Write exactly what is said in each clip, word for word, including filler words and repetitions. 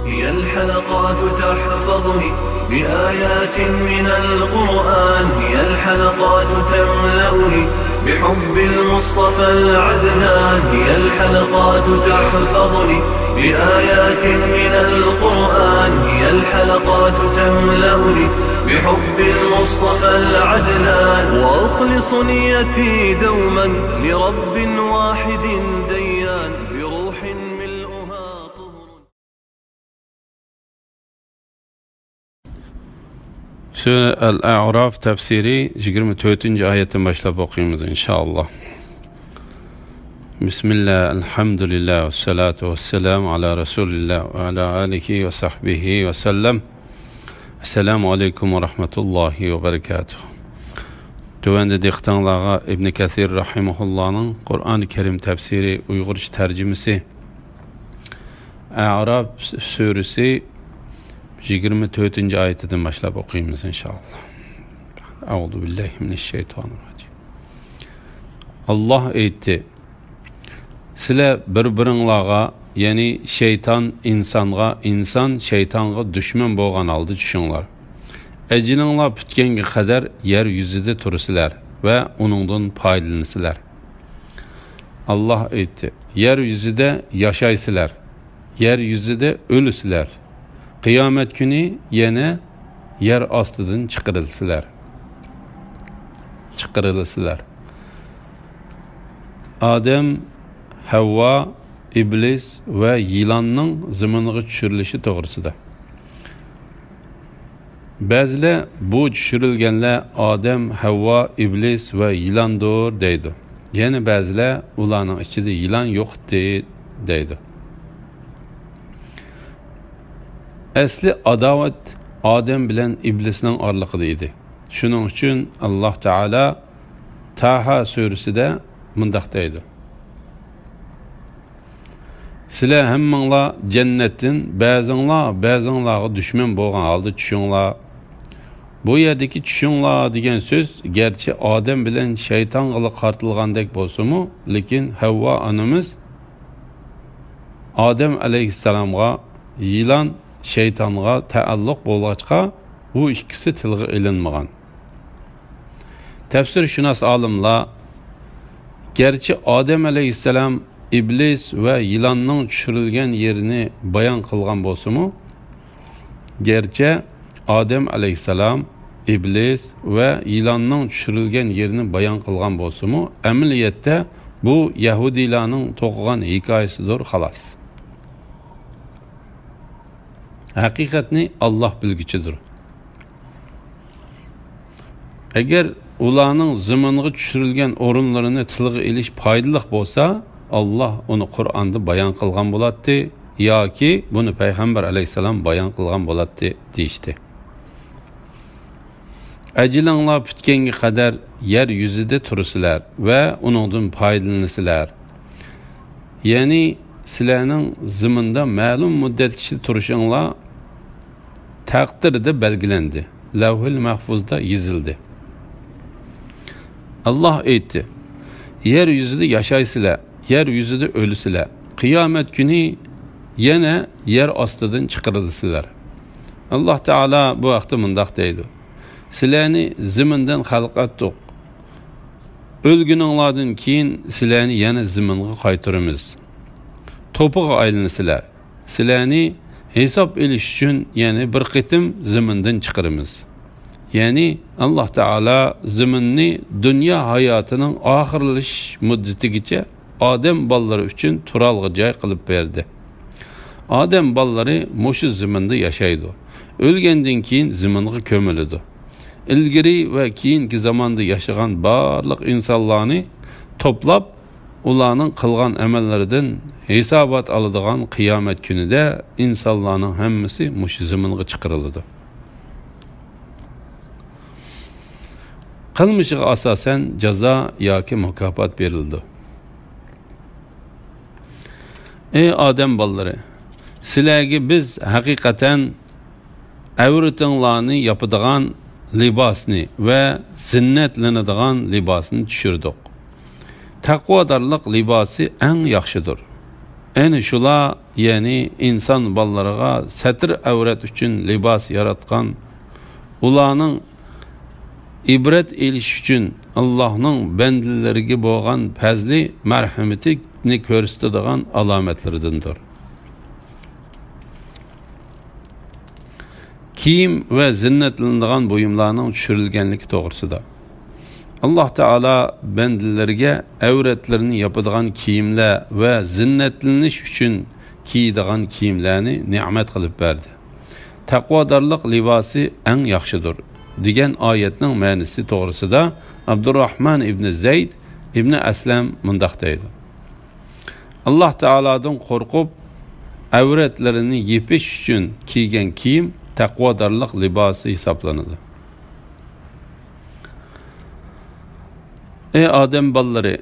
هي الحلقات تحفظني بآيات من القرآن، هي الحلقات تملأني بحب المصطفى العدنان، هي الحلقات تحفظني بآيات من القرآن، هي الحلقات تملأني بحب المصطفى العدنان، وأخلص نيتي دوما لرب واحد ديان، بروح ملؤها طهر. سۈرە ئەل-ئەئراف تەپسىرى يىگىرمە تۆتىنچى ئايەتتىن باشلاپ ئوقۇيمىز، ئىنشائاللا. بىسمىللا، ئەلھەمدۇلىللا، ۋەسسالاتۇ ۋەسسالامۇ ئالا رەسۇلىللا ۋە ئالا ئالىھى ۋە سەھبىھى ۋەسەللەم. ئەسسالامۇ ئەلەيكۇم ۋە رەھمەتۇللاھى ۋە بەرىكاتۇھ. تۆۋەندە دىققىتىڭلارغا ئىبنى كەسىر رەھىمەھۇللانىڭ قۇرئانى كەرىم تەپسىرى ئۇيغۇرچە تەرجىمىسى، ئەئراف سۈرىسى يىگىرمە تۆتىنچى ئايىتىدىن باشلاپ ئوقۇيمىز، ئىنشائاللا. ئەئۇزۇ بىللاھى مىنەششەيتانىررەجىم. ئاللاھ ئېيتتى: سىلەر بىر-بىرىڭلارغا، يەنى شەيتان ئىنسانغا، ئىنسان شەيتانغا دۈشمەن بولغان ھالدا چۈشۈڭلار. ئەجىلىڭلار پۈتكەنگە قەدەر يەر يۈزىدە تۇرىسىلەر ۋە ئۇنىڭدىن پايدىلىنىسىلەر. ئاللاھ ئېيتتى: يەر يۈزىدە ياشايسىلەر، يەر يۈزىدە ئۆلىسىلەر. قىيامەت كۈنى يەنە يەر ئاستىدىن چىقىرىلىسىلەر. چىقىرىلىسىلەر. ئادەم، ھەۋۋا، ئىبلىس ۋە يىلاننىڭ زېمىنغا چۈشۈرۈلۈشى توغرىسىدا. بەزىلەر بۇ چۈشۈرۈلگەنلەر ئادەم، ھەۋۋا، ئىبلىس ۋە يىلاندۇر دەيدۇ. يەنە بەزىلەر ئۇلارنىڭ ئىچىدە يىلان يوق ئىدى دەيدۇ. ئەسلى ئاداۋەت ئادەم بىلەن ئىبلىسنىڭ ئارىلىقىدا ئىدى. شۇنىڭ ئۈچۈن ئاللاھ تائالا تاھا سۈرىسىدە مۇنداق دەيدۇ: سىلەر ھەممىڭلار جەننەتتىن بەزىڭلار بەزىڭلارغا دۈشمەن بولغان ھالدا چۈشۈڭلار. بۇ يەردىكى چۈشۈڭلار دېگەن سۆز گەرچە ئادەم بىلەن شەيتانغىلا قارىتىلغاندەك بولسىمۇ، لېكىن ھەۋۋا ئانىمىز ئادەم ئەلەيھىسسالامغا يىلان شەيتانغا تەئەللۇق بولغاچقا، بۇ ئىككىسى تىلغا ئېلىنمىغان. تەپسىرشۇناس ئالىملار گەرچە ئادەم ئەلەيھىسسالام ئىبلىس ۋە يىلاننىڭ چۈشۈرۈلگەن يېرىنى بايان قىلغان بولسىمۇ، گەرچە ئادەم ئەلەيھىسسالام ئىبلىس ۋە يىلاننىڭ چۈشۈرۈلگەن يېرىنى بايان قىلغان بولسىمۇ، ئەمەلىيەتتە بۇ يەھۇدىيلارنىڭ توقۇغان ھېكايىسىدۇر، خالاس. ھەقىقەتنى ئاللاھ بىلگۈچىدۇر. ئەگەر ئۇلارنىڭ زېمىنغا چۈشۈرۈلگەن ئورۇنلىرىنى تىلغا ئېلىش پايدىلىق بولسا، ئاللاھ ئۇنى قۇرئاندا بايان قىلغان بولاتتى ياكى بۇنى پەيغەمبەر ئەلەيھىسسالام بايان قىلغان بولاتتى، دېيىشتى. ئەجىلىڭلار پۈتكەنگە قەدەر يەر يۈزىدە تۇرىسىلەر ۋە ئۇنىڭدىن پايدىلىنىسىلەر. يەنى سىلەرنىڭ زېمىندا مەلۇم مۇددەتكىچە تۇرۇشۇڭلار تەقدىردە بەلگىلەندى، لەۋھىل مەھفۇزدا يېزىلدى. ئاللاھ ئېيتتى: يەر يۈزىدە ياشايسىلەر، يەر يۈزىدە ئۆلىسىلەر. قىيامەت كۈنى يەنە يەر ئاستىدىن چىقىرىلىسىلەر. ئاللاھ تائالا بۇ ھەقتە مۇنداق دەيدۇ: سىلەرنى زېمىندىن خەلق ئەتتۇق. ئۆلگىنىڭلاردىن كېيىن سىلەرنى يەنە زېمىنغا قايتۇرىمىز. توپىغا ئايلىنىسىلەر. سىلەرنى ھېساب ئېلىش ئۈچۈن يەنە بىر قېتىم زېمىندىن چىقىرىمىز. يەنى ئاللاھ تائالا زېمىننى دۇنيا ھاياتىنىڭ ئاخىرلىشىش مۇددىتىگىچە ئادەم بالىلىرى ئۈچۈن تۇرالغۇ جاي قىلىپ بەردى. ئادەم بالىلىرى مۇشۇ زېمىندا ياشايدۇ. ئۆلگەندىن كېيىن زېمىنغا كۆمۈلىدۇ. ئىلگىرى ۋە كېيىنكى زاماندا ياشىغان بارلىق ئىنسانلارنى توپلاپ، ئۇلارنىڭ قىلغان ئەمەللىرىدىن ھېسابات ئالىدىغان قىيامەت كۈنىدە ئىنسانلارنىڭ ھەممىسى مۇشۇ زېمىنغا چىقىرىلىدۇ. قىلمىشىغا ئاساسەن جازا ياكى مۇكاپات بېرىلىدۇ. ئەي ئادەم بالىلىرى، سىلەرگە بىز ھەقىقەتەن ئەۋرىتىڭلارنى ياپىدىغان لىباسنى ۋە زىننەتلىنىدىغان لىباسنى چۈشۈردۇق. تەقۋادارلىق لىباسى ئەڭ ياخشىدۇر. ئەنە شۇلار، يەنى ئىنسان بالىلىرىغا سەتىر ئەۋرەت ئۈچۈن لىباس ياراتقان، ئۇلارنىڭ ئىبرەت ئېلىش ئۈچۈن ئاللاھنىڭ بەندىلىرىگە بولغان پەزلى، مەرھىمىتىنى كۆرسىتىدىغان ئالامەتلىرىدىندۇر. كىيىم ۋە زىننەتلىنىدىغان بۇيۇملارنىڭ چۈشۈرۈلگەنلىكى توغرىسىدا. ئاللاھ تائالا بەندىلىرىگە ئەۋرەتلىرىنى ياپىدىغان كىيىملەر ۋە زىننەتلىنىش ئۈچۈن كىيىدىغان كىيىملەرنى نېمەت قىلىپ بەردى. تەقۋادارلىق لىباسى ئەڭ ياخشىدۇر، دېگەن ئايەتنىڭ مەنىسى توغرىسىدا ئابدۇرراھمان ئىبنى زەيد ئىبنى ئەسلەم مۇنداق دەيدۇ: ئاللاھ تائالادىن قورقۇپ، ئەۋرەتلىرىنى يېپىش ئۈچۈن كىيگەن كىيىم تەقۋادارلىق لىباسى ھېسابلىنىدۇ. ئەي ئادەم بالىلىرى،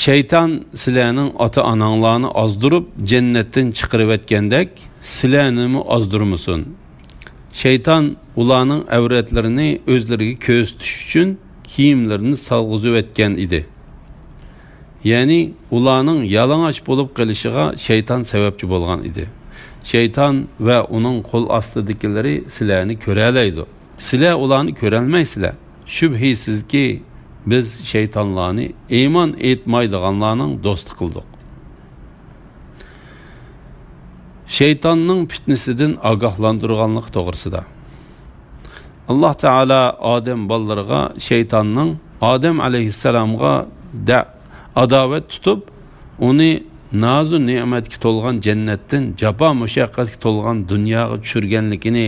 شەيتان سىلەرنىڭ ئاتا-ئاناڭلارنى ئازدۇرۇپ، جەننەتتىن چىقىرىۋەتكەندەك، سىلەرنىمۇ ئازدۇرمىسۇن. شەيتان ئۇلارنىڭ ئەۋرەتلىرىنى ئۆزلىرىگە كۆرسىتىش ئۈچۈن كىيىملىرىنى سالغۇزۇۋەتكەن ئىدى. يەنى ئۇلارنىڭ يالىڭاچ بولۇپ قېلىشىغا شەيتان سەۋەبچى بولغان ئىدى. شەيتان ۋە ئۇنىڭ قول ئاستىدىكىلىرى سىلەرنى كۆرەلەيدۇ. سىلەر ئۇلارنى كۆرەلمەيسىلەر. شۈبھىسىزكى، بىز شەيتانلارنى ئىمان ئېيتمايدىغانلارنىڭ دوستى قىلدۇق. شەيتاننىڭ پىتنىسىدىن ئاگاھلاندۇرغانلىقى توغرىسىدا. ئاللاھ تائالا ئادەم بالىلىرىغا شەيتاننىڭ ئادەم ئەلەيھىسسالامغا دە-، ئاداۋەت تۇتۇپ، ئۇنى نازۇ نېمەتكە تولغان جەننەتتىن جاپا مۇشەققەتكە تولغان دۇنياغا چۈشۈرگەنلىكىنى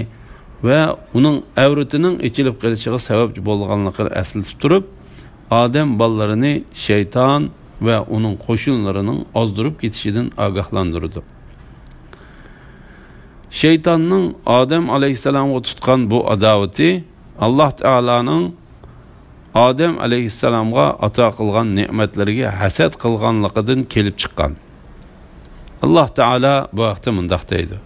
ۋە ئۇنىڭ ئەۋرىتىنىڭ ئېچىلىپ قېلىشىغا سەۋەبچى بولغانلىقىنى ئەسلىتىپ تۇرۇپ، ئادەم بالىلىرىنى شەيتان ۋە ئۇنىڭ قوشۇنلىرىنىڭ ئازدۇرۇپ كېتىشىدىن ئاگاھلاندۇرىدۇ. شەيتاننىڭ ئادەم ئەلەيھىسسالامغا تۇتقان بۇ ئاداۋىتى ئاللاھ تائالانىڭ ئادەم ئەلەيھىسسالامغا ئاتا قىلغان نېمەتلىرىگە ھەسەت قىلغانلىقىدىن كېلىپ چىققان. ئاللاھ تائالا بۇ ھەقتە مۇنداق دەيدۇ: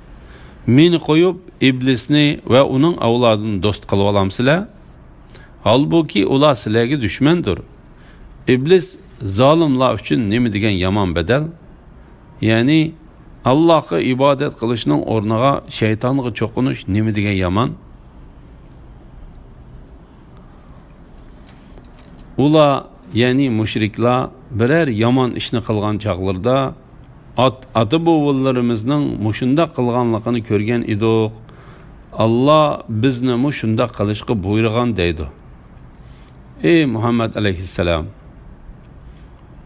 مېنى قويۇپ، ئىبلىسنى ۋە ئۇنىڭ ئەۋلادىنى دوست قىلىۋالامسىلەر؟ ھالبۇكى، ئۇلار سىلەرگە دۈشمەندۇر. ئىبلىس زالىملار ئۈچۈن نېمە دېگەن يامان بەدەل! يەنى، ئاللاھقا ئىبادەت قىلىشنىڭ ئورنىغا شەيتانغا چوقۇنۇش نېمە دېگەن يامان! ئۇلار، يەنى مۇشرىكلار، بىرەر يامان ئىشنى قىلغان چاغلىرىدا، ئات-، ئاتا-بوۋىلىرىمىزنىڭ مۇشۇنداق قىلغانلىقىنى كۆرگەن ئىدۇق. ئاللاھ بىزنىمۇ شۇنداق قىلىشقا بۇيرۇغان دەيدۇ. ئەي مۇھەممەد ئەلەيھىسسالام،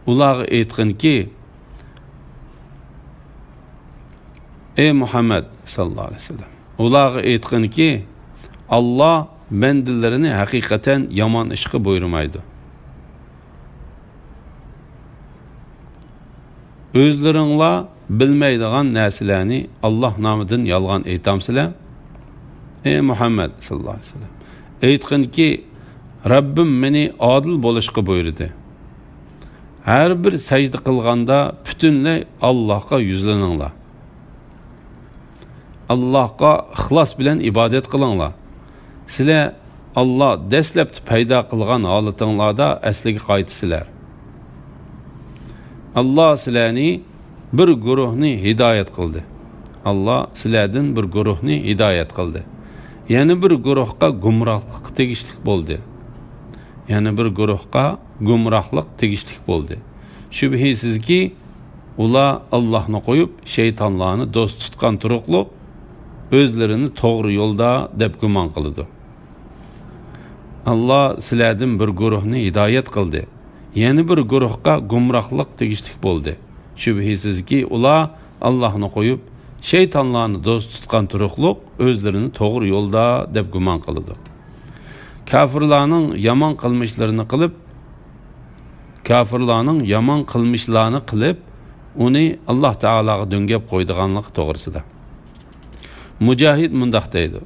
ئۇلارغا ئېيتقىنكى، ئەي مۇھەممەد ساللاللاھۇ ئەلەيھى ۋەسەللەم، ئۇلارغا ئېيتقىنكى، ئاللاھ بەندىلىرىنى ھەقىقەتەن يامان ئىشقا بۇيرۇمايدۇ. ئۆزلىرىڭلار بىلمەيدىغان نەرسىلەرنى ئاللاھ نامىدىن يالغان ئېيتامسىلەر؟ ئەي مۇھەممەد ساللاللاھۇ ئەلەيھى ۋەسەللەم، ئېيتقىنكى، رەببىم مېنى ئادىل بولۇشقا بۇيرۇدى. ھەر بىر سەجدە قىلغاندا پۈتۈنلەي ئاللاھقا يۈزلىنىڭلار. ئاللاھقا ئىخلاس بىلەن ئىبادەت قىلىڭلار. سىلەر ئاللاھ دەسلەپتە پەيدا قىلغان ھالىتىڭلاردا ئەسلىگە قايتىسىلەر. ئاللاھ سىلەرنى بىر گۇرۇھنى ھىدايەت قىلدى. ئاللاھ سىلەردىن بىر گۇرۇھنى ھىدايەت قىلدى. يەنە بىر گۇرۇھقا گۇمراھلىق تېگىشلىك بولدى. يەنە بىر گۇرۇھقا گۇمراھلىق تېگىشلىك بولدى. شۈبھىسىزكى، ئۇلار ئاللاھنى قويۇپ، شەيتانلارنى دوست تۇتقان تۇرۇقلۇق، ئۆزلىرىنى توغرا يولدا دەپ گۇمان قىلىدۇ. ئاللاھ سىلەردىن بىر گۇرۇھنى ھىدايەت قىلدى. يەنە بىر گۇرۇھقا گۇمراھلىق تېگىشلىك بولدى. شۈبھىسىزكى، ئۇلار ئاللاھنى قويۇپ، شەيتانلارنى دوست تۇتقان تۇرۇقلۇق، ئۆزلىرىنى توغرا يولدا دەپ گۇمان قىلىدۇ. كاپىرلارنىڭ يامان قىلمىشلىرىنى قىلىپ، كاپىرلارنىڭ يامان قىلمىشلارنى قىلىپ، ئۇنى ئاللاھ تائالاغا دۆڭگەپ قويىدىغانلىقى توغرىسىدا. مۇجاھىد مۇنداق دەيدۇ: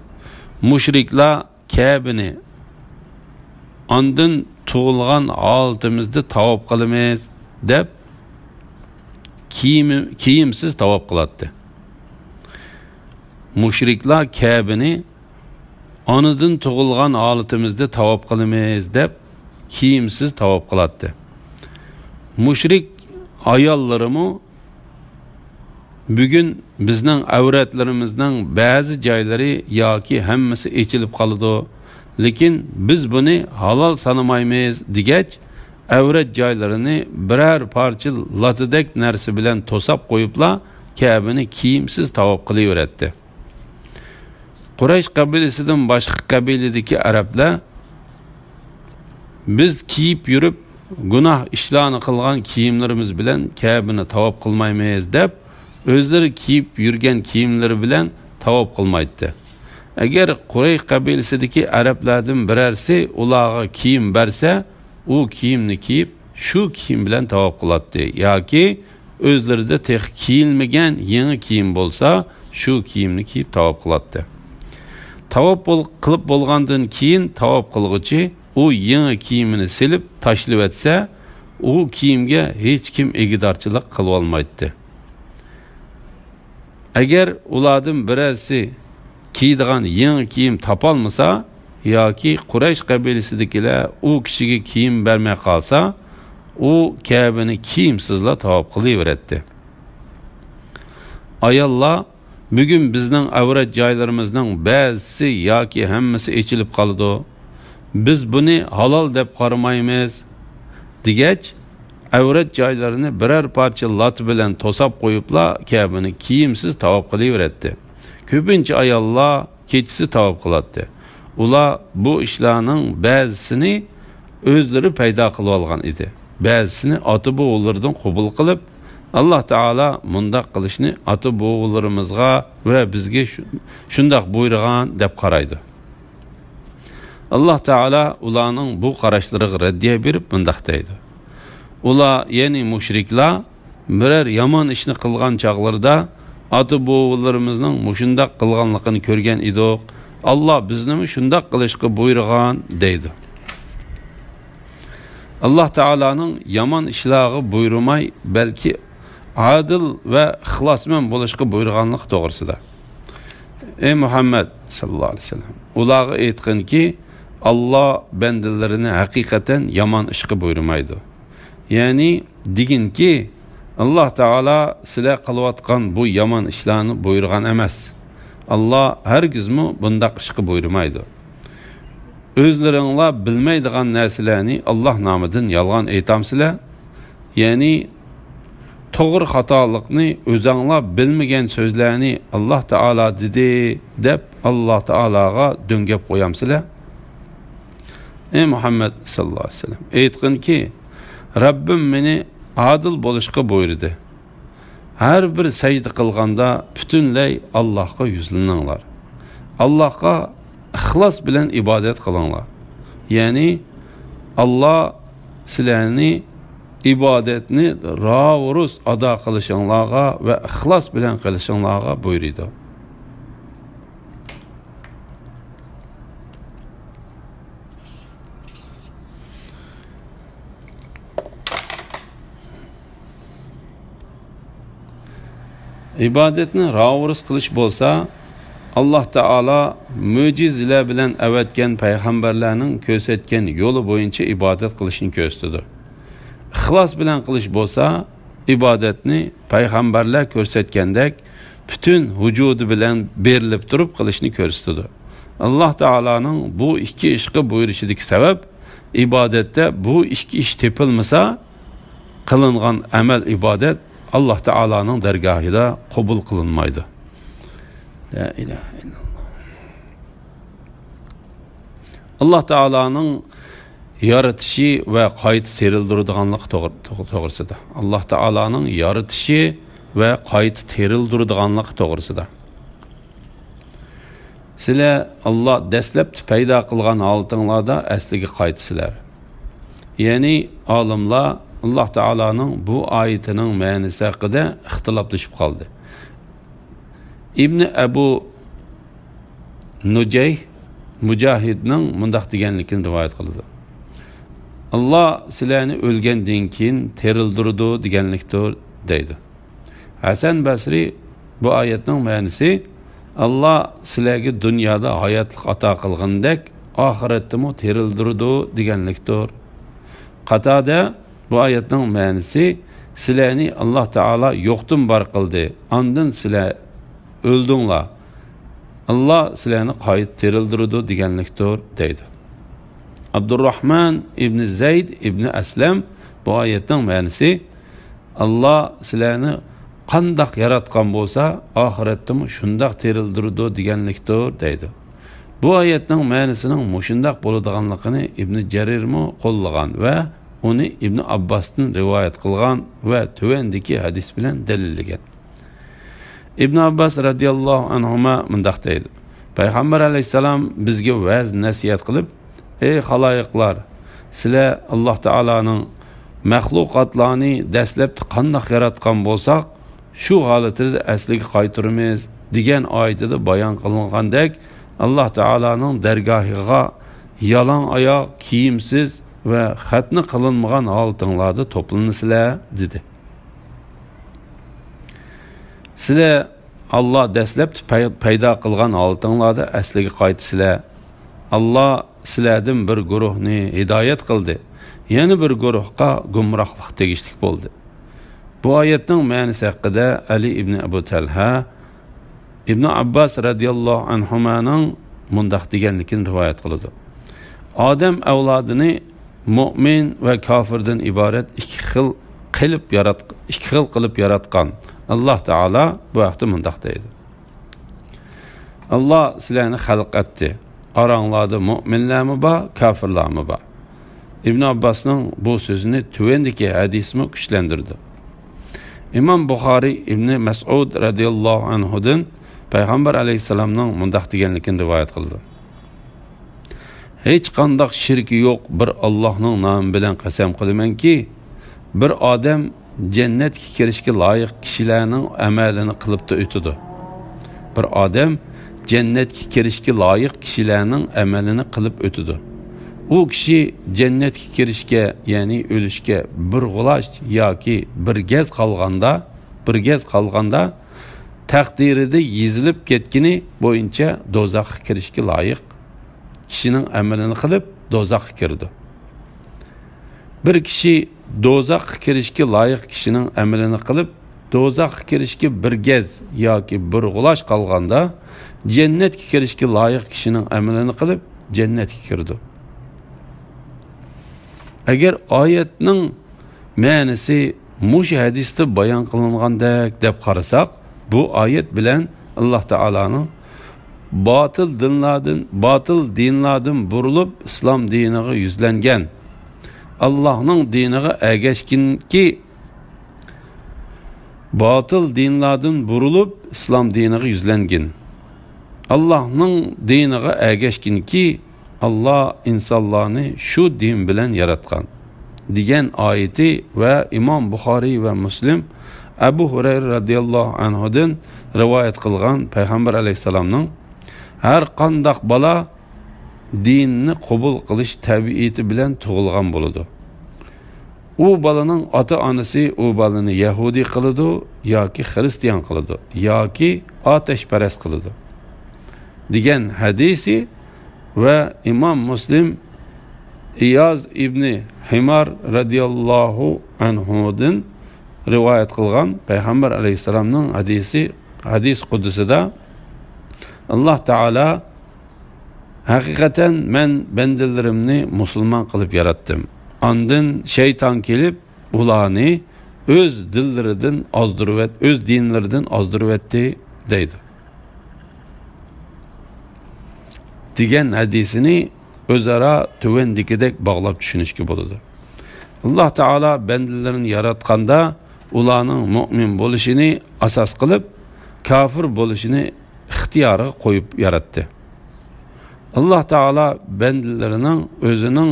مۇشرىكلار كەبىنى ئاندىن تۇغۇلغان ھالىتىمىزدە تاۋاپ قىلىمىز، دەپ، كىيىم-، كىيىمسىز تاۋاپ قىلاتتى. مۇشرىكلار كەبىنى ئانىدىن تۇغۇلغان ھالىتىمىزدە تاۋاپ قىلىمىز، دەپ، كىيىمسىز تاۋاپ قىلاتتى. مۇشرىك ئاياللىرىمۇ بۈگۈن بىزنىڭ ئەۋرەتلىرىمىزنىڭ بەزى جايلىرى ياكى ھەممىسى ئېچىلىپ قالىدۇ، لېكىن بىز بۇنى ھالال سانىمايمىز» دېگەچ، ئەۋرەت جايلىرىنى بىرەر پارچە لاتىدەك نەرسە بىلەن توساپ قويۇپلا، كەبىنى كىيىمسىز تاۋاپ قىلىۋېرەتتى. قۇرەيش قەبىلىسىدىن باشقا قەبىلىدىكى ئەرەبلەر: «بىز كىيىپ يۈرۈپ، گۇناھ ئىشلارنى قىلغان كىيىملىرىمىز بىلەن كەبىنى تاۋاپ قىلمايمىز» دەپ، ئۆزلىرى كىيىپ يۈرگەن كىيىملىرى بىلەن تاۋاپ قىلمايتتى. ئەگەر قۇرەيش قەبىلىسىدىكى ئەرەبلەردىن بىرەرسى ئۇلارغا كىيىم بەرسە، ئۇ كىيىمنى كىيىپ، شۇ كىيىم بىلەن تاۋاپ قىلاتتى ياكى ئۆزلىرىدە تېخى كىيىلمىگەن يېڭى كىيىم بولسا، شۇ كىيىمنى كىيىپ تاۋاپ قىلاتتى. تاۋاپ بول-، قىلىپ بولغاندىن كېيىن تاۋاپ قىلغۇچى ئۇ يېڭى كىيىمىنى سېلىپ تاشلىۋەتسە، ئۇ كىيىمگە ھېچكىم ئىگىدارچىلىق قىلىۋالمايتتى. ئەگەر ئۇلاردىن بىرەرسى كىيىدىغان يېڭى كىيىم تاپالمىسا ياكى قۇرەيش قەبىلىسىدىكىلەر ئۇ كىشىگە كىيىم بەرمەي قالسا، ئۇ كەبىنى كىيىمسىزلا تاۋاپ قىلىۋېرەتتى. ئاياللار: «بۈگۈن بىزنىڭ ئەۋرەت جايلىرىمىزنىڭ بەزىسى ياكى ھەممىسى ئېچىلىپ قالىدۇ. بىز بۇنى ھالال دەپ قارىمايمىز» دېگەچ، ئەۋرەت جايلىرىنى بىرەر پارچە لاتا بىلەن توساپ قويۇپلا، كەبىنى كىيىمسىز تاۋاپ قىلىۋېرەتتى. كۆپىنچە ئاياللار كېچىسى تاۋاپ قىلاتتى. ئۇلار بۇ ئىشلارنىڭ بەزىسىنى ئۆزلىرى پەيدا قىلىۋالغان ئىدى. بەزىسىنى ئاتا-بوۋىلىرىدىن قوبۇل قىلىپ، «ئاللا تائالا مۇنداق قىلىشنى ئاتا-بوۋىلىرىمىزغا ۋە بىزگە شۇ-، شۇنداق بۇيرۇغان» دەپ قارايدۇ. ئاللا تائالا ئۇلارنىڭ بۇ قاراشلىرىغا رەددىيە بېرىپ مۇنداق دەيدۇ: ئۇلار، يەنى مۇشرىكلار، بىرەر يامان ئىشنى قىلغان چاغلىرىدا، «ئاتا-بوۋىلىرىمىزنىڭ مۇشۇنداق قىلغانلىقىنى كۆرگەن ئىدۇق، ئاللا بىزنىمۇ شۇنداق قىلىشقا بۇيرۇغان» دەيدۇ. ئاللا تائالانىڭ يامان ئىشلارغا بۇيرۇماي، بەلكى ئادىل ۋە ئىخلاسمەن بولۇشقا بۇيرۇغانلىقى توغرىسىدا. ئەي مۇھەممەد ساللاللاھۇ ئەلەيھى ۋەسەللەم، ئۇلارغا ئېيتقىنكى، ئاللا بەندىلىرىنى ھەقىقەتەن يامان ئىشقا بۇيرۇمايدۇ. يەنى دېگىنكى، ئاللا تائالا سىلەر قىلىۋاتقان بۇ يامان ئىشلارنى بۇيرۇغان ئەمەس. ئاللا ھەرگىزمۇ بۇنداق ئىشقا بۇيرۇمايدۇ. ئۆزلىرىڭلار بىلمەيدىغان نەرسىلەرنى ئاللا نامىدىن يالغان ئېيتامسىلەر؟ يەنى توغرا خاتالىقنى ئۆزەڭلار بىلمىگەن سۆزلەرنى «ئاللا تائالا دېدى» دەپ، ئاللا تائالاغا دۆڭگەپ قويامسىلەر؟ ئەي مۇھەممەد ساللاللاھۇ ئەلەيھى ۋەسەللەم، ئېيتقىنكى، رەببىم مېنى ئادىل بولۇشقا بۇيرۇدى. ھەر بىر سەجدە قىلغاندا پۈتۈنلەي ئاللاھقا يۈزلىنىڭلار. ئاللاھقا ئىخلاس بىلەن ئىبادەت قىلىڭلار. يەنى ئاللا سىلەرنى ئىبادەتنى راۋۇرۇس ئادا قىلىشىڭلارغا ۋە ئىخلاس بىلەن قىلىشىڭلارغا بۇيرۇيدۇ. ئىبادەتنى راۋۇرۇس قىلىش بولسا، ئاللا تائالا مۆجىزىلەر بىلەن ئەۋەتكەن پەيغەمبەرلەرنىڭ كۆرسەتكەن يولى بويىچە ئىبادەت قىلىشنى كۆرسىتىدۇ. ئىخلاس بىلەن قىلىش بولسا، ئىبادەتنى پەيغەمبەرلەر كۆرسەتكەندەك پۈتۈن ۋۇجۇدى بىلەن بېرىلىپ تۇرۇپ قىلىشنى كۆرسىتىدۇ. ئاللا تائالانىڭ بۇ ئىككى ئىشقا بۇيرۇشىدىكى سەۋەب، ئىبادەتتە بۇ ئىككى ئىش تېپىلمىسا، قىلىنغان ئەمەل ئىبادەت ئاللا تائالانىڭ دەرگاھىدا قوبۇل قىلىنمايدۇ. لا ئىلاھە ئىللاللا. ئاللا تائالانىڭ يارىتىشى ۋە قايتا تىرىلدۈرىدىغانلىقى توغرا-، توغرىسىدا. ئاللا تائالانىڭ يارىتىشى ۋە قايتا تىرىلدۈرىدىغانلىقى توغرىسىدا. سىلەر ئاللا دەسلەپتە پەيدا قىلغان ھالىتىڭلاردا ئەسلىگە قايتىسىلەر. يەنى ئالىملار ئاللا تائالانىڭ بۇ ئايىتىنىڭ مەنىسى ھەققىدە ئىختىلاپلىشىپ قالدى. ئىبنى ئەبۇ نۇجەيھ مۇجاھىدنىڭ مۇنداق دېگەنلىكىنى رىۋايەت قىلىدۇ: «ئاللا سىلەرنى ئۆلگەندىن كېيىن تىرىلدۈرىدۇ دېگەنلىكتۇر» دەيدۇ. ھەسەن بەسرى بۇ ئايەتنىڭ مەنىسى، «ئاللا سىلەرگە دۇنيادا ھاياتلىق ئاتا قىلغىنىدەك، ئاخىرەتتىمۇ تىرىلدۈرىدۇ» دېگەنلىكتۇر. قاتادە بۇ ئايەتنىڭ مەنىسى، سىلەرنى ئاللا تائالا يوقتىن بار قىلدى، ئاندىن سىلەر ئۆلدۈڭلار. ئاللا سىلەرنى قايتا تىرىلدۈرىدۇ دېگەنلىكتۇر، دەيدۇ. ئابدۇرراھمان ئىبنى زەيد ئىبنى ئەسلەم بۇ ئايەتنىڭ مەنىسى، ئاللا سىلەرنى قانداق ياراتقان بولسا، ئاخىرەتتىمۇ شۇنداق تىرىلدۈرىدۇ دېگەنلىكتۇر، دەيدۇ. بۇ ئايەتنىڭ مەنىسىنىڭ مۇشۇنداق بولىدىغانلىقىنى ئىبنى جەرىرمۇ قوللىغان ۋە ئۇنى ئىبنى ئابباستىن رىۋايەت قىلغان ۋە تۆۋەندىكى ھەدىس بىلەن دەلىللىگەن. ئىبن ئابباس رەزىياللاھۇ ئەنھۇما مۇنداق دەيدۇ، پەيغەمبەر ئەلەيھىسسالام بىزگە ۋەز نەسىھەت قىلىپ، ئەي خالايىقلار، سىلەر ئاللا تائالانىڭ مەخلۇقاتلارنى دەسلەپتە قانداق ياراتقان بولساق، شۇ ھالىتىدە ئەسلىگە قايتۇرىمىز دېگەن ئايىتىدە بايان قىلىنغاندەك، ئاللا تائالانىڭ دەرگاھىغا يالاڭ ئاياغ، كىيىمسىز ۋە خەتنە قىلىنمىغان ھالىتىڭلاردا توپلىنىسىلەر، دېدى. سىلەر ئاللا دەسلەپتە پەي-، پەيدا قىلغان ھالىتىڭلاردا ئەسلىگە قايتىسىلەر. ئاللا سىلەردىن بىر گۇرۇھنى ھىدايەت قىلدى، يەنە بىر گۇرۇھقا گۇمراھلىق تېگىشلىك بولدى. بۇ ئايەتنىڭ مەنىسى ھەققىدە ئەلى ئىبنى ئەبۇ تەلھە ئىبنى ئابباس رەزىياللاھۇ ئەنھۇمانىڭ مۇنداق دېگەنلىكىنى رىۋايەت قىلىدۇ، ئادەم ئەۋلادىنى مۆمىن ۋە كافىردىن ئىبارەت ئىككى خىل قىلىپ يارات-، ئىككى خىل قىلىپ ياراتقان ئاللا تائالا بۇ ھەقتە مۇنداق دەيدۇ، ئاللا سىلەرنى خەلق ئەتتى. ئاراڭلاردا مۆمىنلەرمۇ بار، كافىرلارمۇ بار. ئىبن ئابباسنىڭ بۇ سۆزىنى تۆۋەندىكى ھەدىسمۇ كۈچلەندۈرىدۇ. ئىمام بۇخارىي ئىبنى مەسئۇد رەزىياللاھۇ ئەنھۇدىن پەيغەمبەر ئەلەيھىسسالامنىڭ مۇنداق دېگەنلىكىنى رىۋايەت قىلىدۇ، ھېچقانداق شېرىكى يوق بىر ئاللاھنىڭ نامى بىلەن قەسەم قىلىمەنكى، بىر ئادەم جەننەتكە كىرىشكە لايىق كىشىلەرنىڭ ئەمەلىنى قىلىپتا ئۆتىدۇ. بىر ئادەم جەننەتكە كىرىشكە لايىق كىشىلەرنىڭ ئەمەلىنى قىلىپ ئۆتىدۇ. ئۇ كىشى جەننەتكە كىرىشكە، يەنى ئۆلۈشكە بىر غۇلاچ ياكى بىر گەز قالغاندا، بىر گەز قالغاندا، تەقدىرىدە يېزىلىپ كەتكىنى بويىچە دوزاخقا كىرىشكە لايىق كىشىنىڭ ئەمىلىنى قىلىپ، دوزاخقا كىرىدۇ. بىر كىشى دوزاخقا كىرىشكە لايىق كىشىنىڭ ئەمىلىنى قىلىپ، دوزاخقا كىرىشكە بىر گەز ياكى بىر غۇلاچ قالغاندا، جەننەتكە كىرىشكە لايىق كىشىنىڭ ئەمىلىنى قىلىپ، جەننەتكە كىرىدۇ. ئەگەر ئايەتنىڭ مەنىسى مۇشۇ ھەدىستە بايان قىلىنغاندەك دەپ قارىساق، بۇ ئايەت بىلەن ئاللا تائالانىڭ باتىل دىنلاردىن، باتىل دىنلاردىن بۇرۇلۇپ ئىسلام دىنىغا يۈزلەنگەن، ئاللانىڭ دىنىغا ئەگەشكىنكى، باتىل دىنلاردىن بۇرۇلۇپ ئىسلام دىنىغا يۈزلەنگىن، ئاللانىڭ دىنىغا ئەگەشكىنكى، ئاللا ئىنسانلارنى شۇ دىن بىلەن ياراتقان، دېگەن ئايىتى ۋە ئىمام بۇخارىي ۋە مۇسلىم ئەبۇ ھۇرەيرە رەزىياللاھۇ ئەنھۇدىن رىۋايەت قىلغان پەيغەمبەر ئەلەيھىسسالامنىڭ، ھەر قانداق بالا دىننى قوبۇل قىلىش تەبىئىتى بىلەن تۇغۇلغان بولىدۇ. ئۇ بالىنىڭ ئاتا-ئانىسى ئۇ بالىنى يەھۇدىي قىلىدۇ ياكى خىرىستىيان قىلىدۇ ياكى ئاتەشپەرەس قىلىدۇ، دېگەن ھەدىسى ۋە ئىمام مۇسلىم ئىياز ئىبنى ھىمار رەزىياللاھۇ ئەنھۇدىن رىۋايەت قىلغان پەيغەمبەر ئەلەيھىسسالامنىڭ ھەدىسى، ھەدىس قۇدسىدا، ئاللا تائالا، ھەقىقەتەن مەن بەندىلىرىمنى مۇسۇلمان قىلىپ ياراتتىم. ئاندىن شەيتان كېلىپ، ئۇلارنى ئۆز دىنلىرىدىن ئازدۇرۇۋەت-، ئۆز دىنلىرىدىن ئازدۇرۇۋەتتى، دەيدۇ. دېگەن ھەدىسىنى ئۆزئارا تۆۋەندىكىدەك باغلاپ چۈشىنىشكە بولىدۇ. ئاللا تائالا بەندىلىرىنى ياراتقاندا، ئۇلارنىڭ مۆمىن بولۇشىنى ئاساس قىلىپ، كاپىر بولۇشىنى ئىختىيارىغا قويۇپ ياراتتى. ئاللا تائالا بەندىلىرىنىڭ ئۆزىنىڭ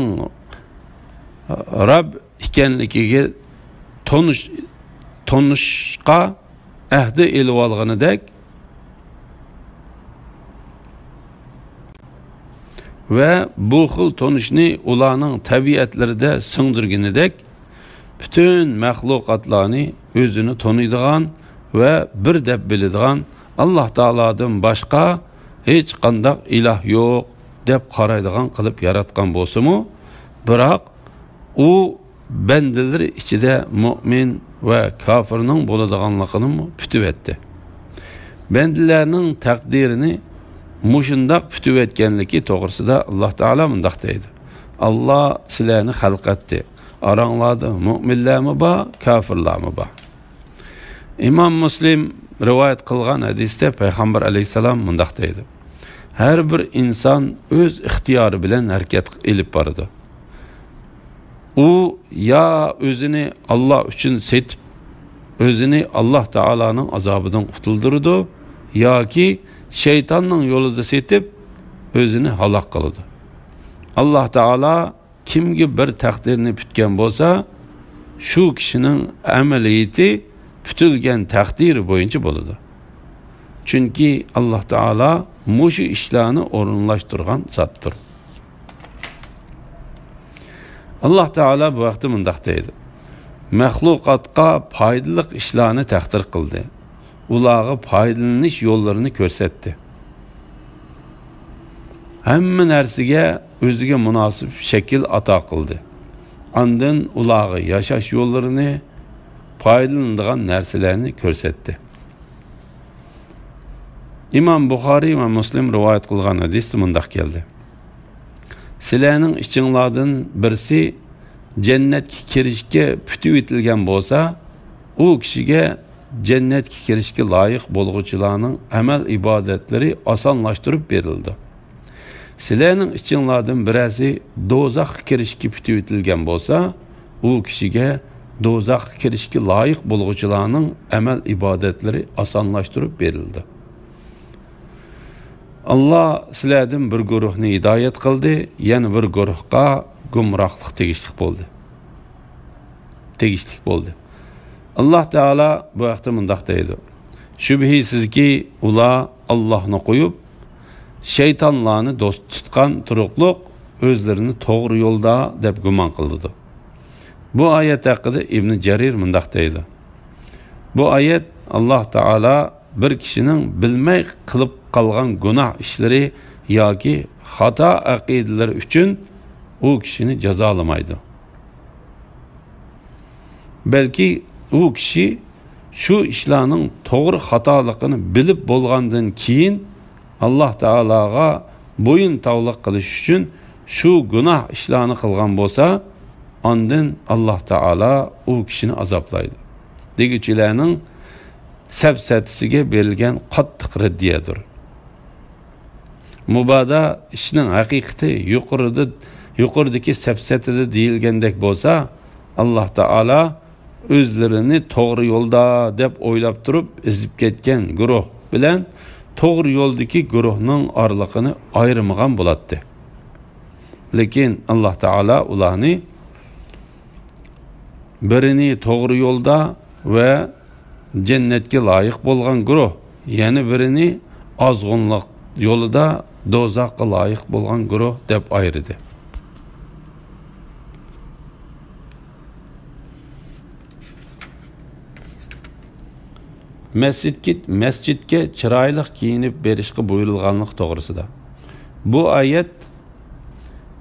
رەب ئىكەنلىكىگە تونۇش-، تونۇشقا ئەھدە ئېلىۋالغىنىدەك ۋە بۇ خىل تونۇشنى ئۇلارنىڭ تەبىئەتلىرىدە سىڭدۈرگىنىدەك، پۈتۈن مەخلۇقاتلارنى ئۆزىنى تونۇيدىغان ۋە بىر دەپ بىلىدىغان ئاللا تائالادىن باشقا ھېچقانداق ئىلاھ يوق دەپ قارايدىغان قىلىپ ياراتقان بولسىمۇ، بىراق ئۇ بەندىلىرى ئىچىدە مۆمىن، ۋە كاپىرنىڭ بولىدىغانلىقىنىمۇ پۈتۈۋەتتى. بەندىلەرنىڭ تەقدىرىنى مۇشۇنداق پۈتۈۋەتكەنلىكى توغرىسىدا ئاللاھ تائالا مۇنداق دەيدۇ: «ئاللاھ سىلەرنى خەلق ئەتتى. ئاراڭلاردا مۆمىنلەرمۇ بار، كاپىرلارمۇ بار.» ئىمام مۇسلىم رىۋايەت قىلغان ھەدىستە پەيغەمبەر ئەلەيھىسسالام مۇنداق دەيدۇ: «ھەر بىر ئىنسان ئۆز ئىختىيارى بىلەن ھەرىكەت ئېلىپ بارىدۇ. ئۇ يا ئۆزىنى ئاللاھ ئۈچۈن سېتىپ، ئۆزىنى ئاللاھ تائالانىڭ ئازابىدىن قۇتۇلدۇرىدۇ، ياكى شەيتاننىڭ يولىدا سېتىپ، ئۆزىنى ھالاك قىلىدۇ. ئاللاھ تائالا كىمگە بىر تەقدىرنى پۈتكەن بولسا، شۇ كىشىنىڭ ئەمەلىيىتى پۈتۈلگەن تەقدىرى بويىچە بولىدۇ. چۈنكى ئاللاھ تائالا مۇشۇ ئىشلارنى ئورۇنلاشتۇرغان زاتتۇر.» ئاللاھ تائالا بۇ ھەقتە مۇنداق دەيدۇ: «مەخلۇقاتقا پايدىلىق ئىشلارنى تەقدىر قىلدى، ئۇلارغا پايدىلىنىش يوللىرىنى كۆرسەتتى. ھەممە نەرسىگە ئۆزىگە مۇناسىپ شەكىل ئاتا قىلدى. ئاندىن ئۇلارغا ياشاش يوللىرىنى، پايدىلىنىدىغان نەرسىلەرنى كۆرسەتتى.» ئىمام بۇخارىي ۋە مۇسلىم رىۋايەت قىلغان ھەدىستە مۇنداق كەلدى: «سىلەرنىڭ ئىچىڭلاردىن بىرسى جەننەتكە كىرىشكە پۈتۈۋېتىلگەن بولسا، ئۇ كىشىگە جەننەتكە كىرىشكە لايىق بولغۇچىلارنىڭ ئەمەل ئىبادەتلىرى ئاسانلاشتۇرۇپ بېرىلىدۇ. سىلەرنىڭ ئىچىڭلاردىن بىرەرسى دوزاخقا كىرىشكە پۈتۈۋېتىلگەن بولسا، ئۇ كىشىگە دوزاخقا كىرىشكە لايىق بولغۇچىلارنىڭ ئەمەل ئىبادەتلىرى ئاسانلاشتۇرۇپ بېرىلىدۇ. ئاللاھ سىلەردىن بىر گۇرۇھنى ھىدايەت قىلدى، يەنە بىر گۇرۇھقا گۇمراھلىق تېگىشلىك بولدى.» تېگىشلىك بولدى. ئاللاھ تائالا بۇ ھەقتە مۇنداق دەيدۇ: «شۈبھىسىزكى، ئۇلار ئاللاھنى قويۇپ، شەيتانلارنى دوست تۇتقان تۇرۇقلۇق ئۆزلىرىنى توغرا يولدا دەپ گۇمان قىلىدۇ.» بۇ ئايەت ھەققىدە ئىبنى جەرىر مۇنداق دەيدۇ: بۇ ئايەت ئاللاھ تائالا بىر كىشىنىڭ بىلمەي قىلىپ قالغان گۇناھ ئىشلىرى ياكى خاتا ئەقىدىلىرى ئۈچۈن ئۇ كىشىنى جازالىمايدۇ. بەلكى ئۇ كىشى شۇ ئىشلارنىڭ توغرا خاتالىقىنى بىلىپ بولغاندىن كېيىن، ئاللاھ تائالاغا بويۇن تاۋلىق قىلىش ئۈچۈن شۇ گۇناھ ئىشلارنى قىلغان بولسا، ئاندىن ئاللاھ تائالا ئۇ كىشىنى ئازابلايدۇ دېگۈچىلەرنىڭ سەپسەتىسىگە بېرىلگەن قاتتىق رەددىيەدۇر. مۇبادا ئىشنىڭ ھەقىقىتى يۇقىرىدا، يۇقىرىدىكى سەپسەتىدە دېيىلگەندەك بولسا، ئاللاھ تائالا ئۆزلىرىنى توغرا يولدا دەپ ئويلاپ تۇرۇپ ئېزىپ كەتكەن گۇرۇھ بىلەن توغرا يولدىكى گۇرۇھنىڭ ئارىلىقىنى ئايرىمىغان بولاتتى. لېكىن ئاللاھ تائالا ئۇلارنى بىرىنى توغرا يولدا ۋە جەننەتكە لايىق بولغان گۇرۇھ، يەنە بىرىنى ئازغۇنلۇق يولىدا دوزاخقا لايىق بولغان گۇرۇھ دەپ ئايرىدى. مەسچىتكە، مەسچىتكە چىرايلىق كىيىنىپ بېرىشقا بۇيرۇلغانلىقى توغرىسىدا. بۇ ئايەت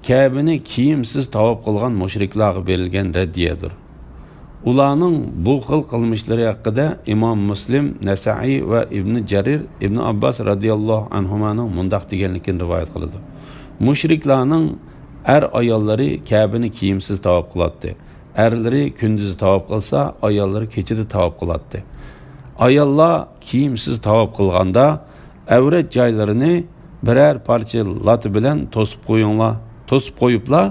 كەبىنى كىيىمسىز تاۋاپ قىلغان مۇشرىكلارغا بېرىلگەن رەددىيەدۇر. ئۇلارنىڭ بۇ خىل قىلمىشلىرى ھەققىدە ئىمام مۇسلىم، نەسائىي ۋە ئىبنى جەرىر ئىبنى ئابباس رەزىياللاھۇ ئەنھۇمانىڭ مۇنداق دېگەنلىكىنى رىۋايەت قىلىدۇ: مۇشرىكلارنىڭ ئەر ئاياللىرى كەبىنى كىيىمسىز تاۋاپ قىلاتتى. ئەرلىرى كۈندۈزى تاۋاپ قىلسا، ئاياللىرى كېچىدە تاۋاپ قىلاتتى. ئاياللار كىيىمسىز تاۋاپ قىلغاندا، ئەۋرەت جايلىرىنى بىرەر پارچە لاتا بىلەن توسۇپ قويۇڭلار، توسۇپ قويۇپلا،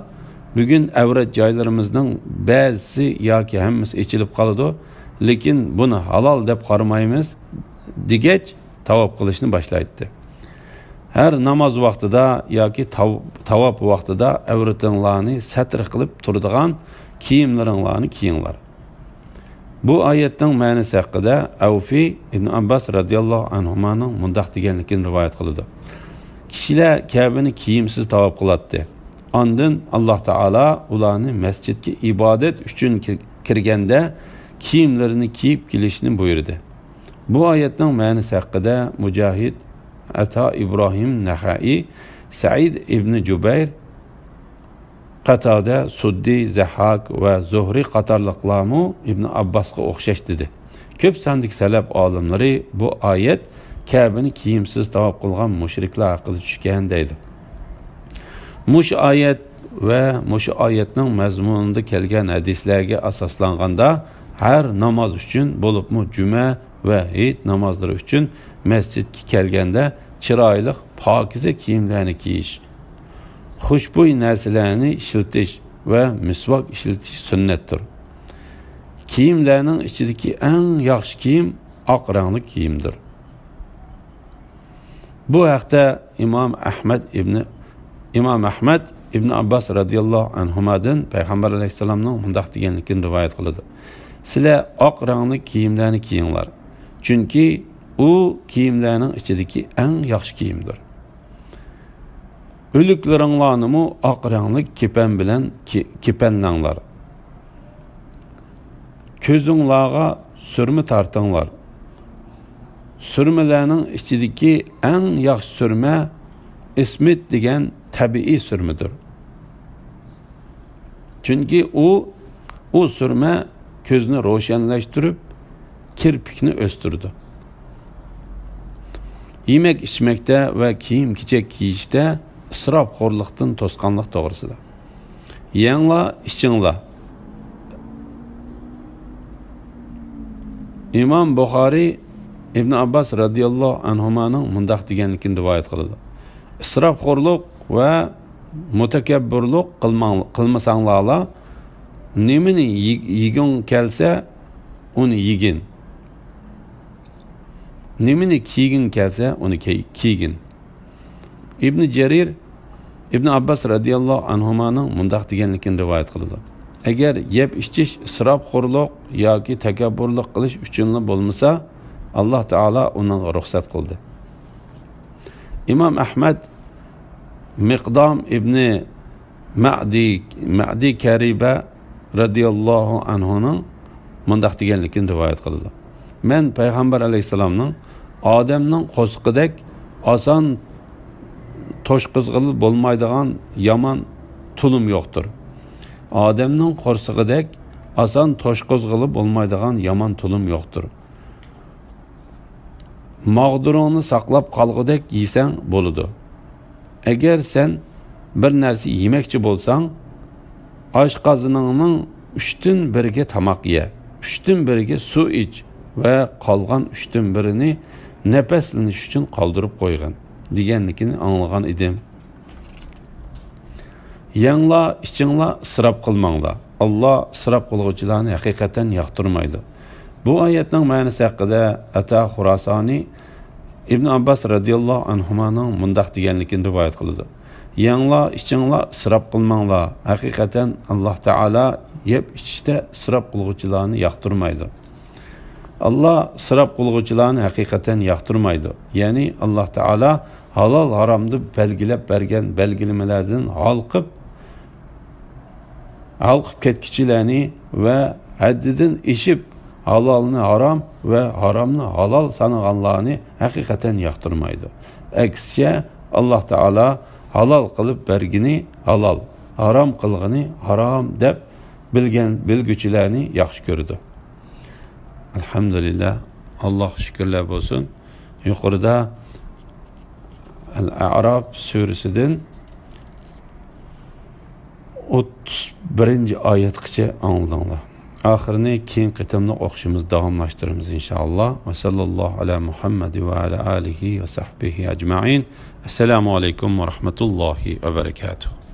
بۈگۈن ئەۋرەت جايلىرىمىزنىڭ بەزىسى ياكى ھەممىسى ئېچىلىپ قالىدۇ، لېكىن بۇنى ھالال دەپ قارىمايمىز، دېگەچ، تاۋاپ قىلىشنى باشلايتتى. ھەر ناماز ۋاقتىدا ياكى تاۋ-، تاۋاپ ۋاقتىدا ئەۋرىتىڭلارنى سەتر قىلىپ تۇرىدىغان كىيىملىرىڭلارنى كىيىڭلار. بۇ ئايەتنىڭ مەنىسى ھەققىدە ئەۋفى ئىبن ئابباس رەزىياللاھۇ ئەنھۇمانىڭ مۇنداق دېگەنلىكىنى رىۋايەت قىلىدۇ: كىشىلەر كەبىنى كىيىمسىز تاۋاپ قىلاتتى. ئاندىن ئاللاھ تائالا ئۇلارنى مەسچىتكە ئىبادەت ئۈچۈن كىر-، كىرگەندە كىيىملىرىنى كىيىپ كېلىشنى بۇيرۇدى. بۇ ئايەتنىڭ مەنىسى ھەققىدە مۇجاھىد، ئەتا ئىبراھىم نەخەئى، سەئىد ئىبنى جۇبەير، قاتادە، سۇددى، زەھھاك ۋە زۇھرى قاتارلىقلارمۇ ئىبن ئابباسقا ئوخشاش دېدى. كۆپ ساندىكى سەلەپ ئالىملىرى بۇ ئايەت كەبىنى كىيىمسىز تاۋاپ قىلغان مۇشرىكلار ھەققىدە چۈشكەن دەيدۇ. مۇشۇ ئايەت ۋە مۇشۇ ئايەتنىڭ مەزمۇنىدا كەلگەن ھەدىسلەرگە ئاساسلانغاندا، ھەر ناماز ئۈچۈن، بولۇپمۇ جۈمە ۋە ھېيت نامازلىرى ئۈچۈن مەسچىتكە كەلگەندە چىرايلىق، پاكىزە كىيىملەرنى كىيىش، خۇشبۇي نەرسىلەرنى ئىشلىتىش ۋە مىسۋاك ئىشلىتىش سۈننەتتۇر. كىيىملەرنىڭ ئىچىدىكى ئەڭ ياخشى كىيىم ئاق رەڭلىك كىيىمدۇر. بۇ ھەقتە ئىمام ئەھمەد ئىبنى، ئىمام ئەھمەد ئىبن ئابباس رەزىياللاھۇ ئەنھۇمادىن پەيغەمبەر ئەلەيھىسسالامنىڭ مۇنداق دېگەنلىكىنى رىۋايەت قىلىدۇ: «سىلەر ئاق رەڭلىك كىيىملەرنى كىيىڭلار، چۈنكى ئۇ كىيىملەرنىڭ ئىچىدىكى ئەڭ ياخشى كىيىمدۇر. ئۆلۈكلىرىڭلارنىمۇ ئاق رەڭلىك كېپەن بىلەن كى-، كېپەنلەڭلار. كۆزۈڭلارغا سۈرمە تارتىڭلار. سۈرمىلەرنىڭ ئىچىدىكى ئەڭ ياخشى سۈرمە ئىسمىت دېگەن تەبىئىي سۈرمىدۇر. چۈنكى ئۇ، ئۇ سۈرمە كۆزنى روشەنلەشتۈرۈپ، كىرپىكنى ئۆستۈرىدۇ.» يېمەك-ئىچمەكتە ۋە كىيىم-كېچەك كىيىشتە ئىسراپخورلۇقتىن توسقانلىق توغرىسىدا. يەڭلار، ئىچىڭلار. ئىمام بۇخارىي ئىبن ئابباس رەزىياللاھۇ ئەنھۇمانىڭ مۇنداق دېگەنلىكىنى رىۋايەت قىلىدۇ: «ئىسراپخورلۇق ۋە مۇتەكەببۇرلۇق قىلماڭ-، قىلمىساڭلارلا، نېمىنى يېگ-، يېگۈڭ كەلسە، ئۇنى يېگىن. نېمىنى كىيگۈڭ كەلسە، ئۇنى كىي-، كىيگىن.» ئىبنى جەرىر ئىبن ئابباس رەزىياللاھۇ ئەنھۇمانىڭ مۇنداق دېگەنلىكىنى رىۋايەت قىلىدۇ: «ئەگەر يەپ-ئىچىش ئىسراپخورلۇق ياكى تەكەببۇرلۇق قىلىش ئۈچۈنلا بولمىسا، ئاللاھ تائالا ئۇنىڭغا رۇخسەت قىلدى.» ئىمام ئەھمەد مىقدام ئىبنى مەدى، مەدى كەرىبە رەزىياللاھۇ ئەنھۇنىڭ مۇنداق دېگەنلىكىنى رىۋايەت قىلىدۇ: «مەن پەيغەمبەر ئەلەيھىسسالامنىڭ، ئادەمنىڭ قورسىقىدەك ئاسان توشقۇزغىلى بولمايدىغان يامان تۇلۇم يوقتۇر. ئادەمنىڭ قورسىقىدەك ئاسان توشقۇزغىلى بولمايدىغان يامان تۇلۇم يوقتۇر. ماغدۇرۇڭنى ساقلاپ قالغۇدەك يېسەڭ بولىدۇ. ئەگەر سەن بىر نەرسە يېمەكچى بولساڭ، ئاشقازىنىڭنىڭ ئۈچتىن بىرىگە تاماق يە، ئۈچتىن بىرىگە سۇ ئىچ ۋە قالغان ئۈچتىن بىرىنى نەپەسلىنىش ئۈچۈن قالدۇرۇپ قويغىن» دېگەنلىكىنى ئاڭلىغان ئىدىم. يەڭلار، ئىچىڭلار، ئىسراپ قىلماڭلار. ئاللاھ ئىسراپ قىلغۇچىلارنى ھەقىقەتەن ياقتۇرمايدۇ. بۇ ئايەتنىڭ مەنىسى ھەققىدە ئەتا خۇراسانى ئىبن ئابباس رەزىياللاھۇ ئەنھۇمانىڭ مۇنداق دېگەنلىكىنى رىۋايەت قىلىدۇ: «يەڭلار، ئىچىڭلار، ئىسراپ قىلماڭلار. ھەقىقەتەن ئاللاھ تائالا يەپ-ئىچىشتە ئىسراپ قىلغۇچىلارنى ياقتۇرمايدۇ. ئاللاھ ئىسراپ قىلغۇچىلارنى ھەقىقەتەن ياقتۇرمايدۇ.» يەنى ئاللاھ تائالا ھالال ھارامدا بەلگىلەپ بەرگەن بەلگىلىمىلەردىن ھالقىپ، ھالقىپ كەتكۈچىلەرنى ۋە ھەددىدىن ئېشىپ، ھالالنى ھارام ۋە ھارامنى ھالال سانىغانلارنى ھەقىقەتەن ياقتۇرمايدۇ. ئەكسىچە، ئاللاھ تائالا ھالال قىلىپ بەرگىنى ھالال، ھارام قىلغىنى ھارام دەپ بىلگەن، بىلگۈچىلەرنى ياخشى كۆرىدۇ. ئەلھەمدۇلىللاھ، ئاللاھقا شۈكۈرلەر بولسۇن. يۇقىرىدا ئەل-ئەئراف سۈرىسىدىن ئوتتۇز بىرىنچى ئايەتكىچە ئاڭلىدىڭلار. ئاخىرىنى كېيىنكى قېتىملىق ئوقۇشىمىز داۋاملاشتۇرىمىز، ئىنشائاللاھ. ۋە ساللاللاھۇ ئەلا مۇھەممەد ۋە ئەلا ئالىھى ۋە سەھبىھى ئەجمەئىن. ئەسسالامۇ ئەلەيكۇم ۋە رەھمەتۇللاھى ۋە بەرەكاتۇھ.